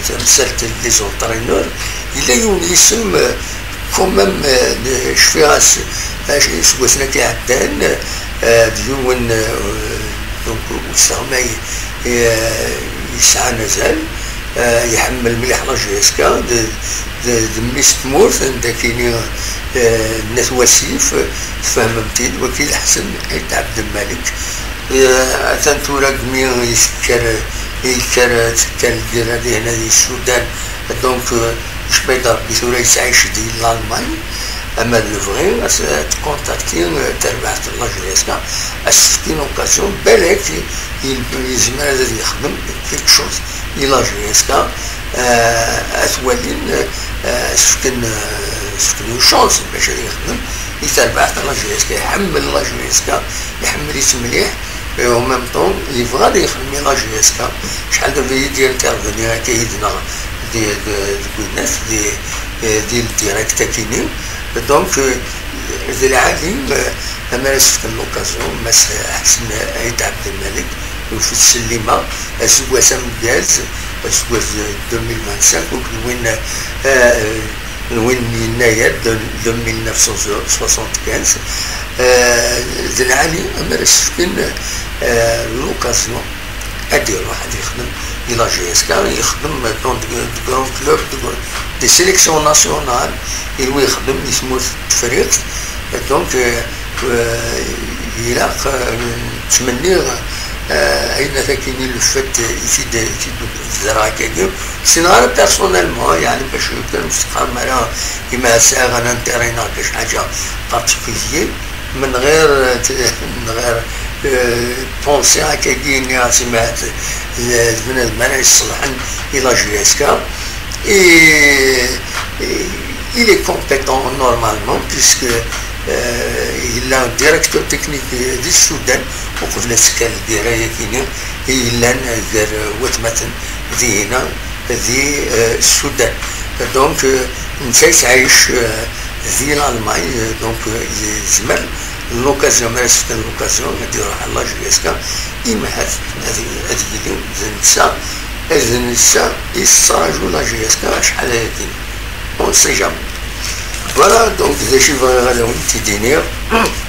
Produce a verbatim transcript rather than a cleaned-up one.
Tamsalt n les entraîneurs, yella yiwen yisem, euh, quand même, euh, cfiɣ-as iseggasen-agi iɛeddan, euh, d yiwen, euh, donc, useɣmay, euh, yesɛan azal, euh, iḥemmel mliḥ la J S K, d, d, d mmi-s n tmurt, anda kini, euh, n At Wasif, tfehmem-t-id, waki d Ḥsen Ayt Ɛebdelmalek. Eh, atan tura deg mi yekker, yekker, tekker lgirra dihna di Sudan. Donc, eh, icba-d Rebbi tura yettɛic di Lalman. Ama d lebɣi, ad tkontakti, eh, tarbaɛt n la J S K, ad s-tefk une occasion, balak i-, yezmer ad yexdem quelque chose i la J S K, eh, ad t-walin, eh, ad s-fken, eh, ad s-fken une chance bac ad yexdem i tarbaɛt n la J S K. Iḥemmel la J S K, iḥemmel-itt mliḥ, et en même temps, yebɣa ad yexdem i la J S K. Acḥal d abrid intervenir akka yid-neɣ di, di, deg winat, di, di le direct akini. Donc, euh, d lɛali, euh, amar as-fken l'occasion, Mass Ḥsen Ayt Ɛebdelmalek, ur t-ttsellimeɣ, aseggas ameggaz, aseggas deux mille vingt-cinq, ur d-win, euh, n win n yennayer de, de mille neuf cent soixante-quinze, euh, d lɛali amar as-fken, euh, l'occasion ad iruḥ ad yexdem i la J S K, yexdem dans de, de grands clubs, de, des sélections nationales, ilwi yexdem i tmurt n Tefriqt. Donc, euh, euh, ilaq, euh, ttmenniɣ, euh, ayen akkin i le fait i t-id, i t-id-ẓriɣ akkagi. Ur ssineɣ ara personnellement, yeɛni bac kan ur s-teqqarem ara imi sɛiɣ un intérêt neɣ quelque ḥaǧa particulier, من غير، من غير، euh, penser akkagi, nniɣ-as imi ahat d, d bnadem ara iṣelḥen i la J S K. Et, et il est compétent normalement, puisque, euh, yella directeur technique di Sudan, uqbel ad tekker lgirra-yagini i yellan gar watmaten dihina di, euh, Sudan. Donc, euh, netta yettɛic, euh, di l'Allemagne, euh, donc, euh, yezmer l'occasion, mi ara s-fken l'occasion, ad iruḥ à la J S K, imi ad, ad, ad yili d netta, d netta i tettṛaǧu la J S K acḥal ayagi. On sait jamais. Voilà, donc, d acu i bɣiɣ ad awen-t-id-iniɣ.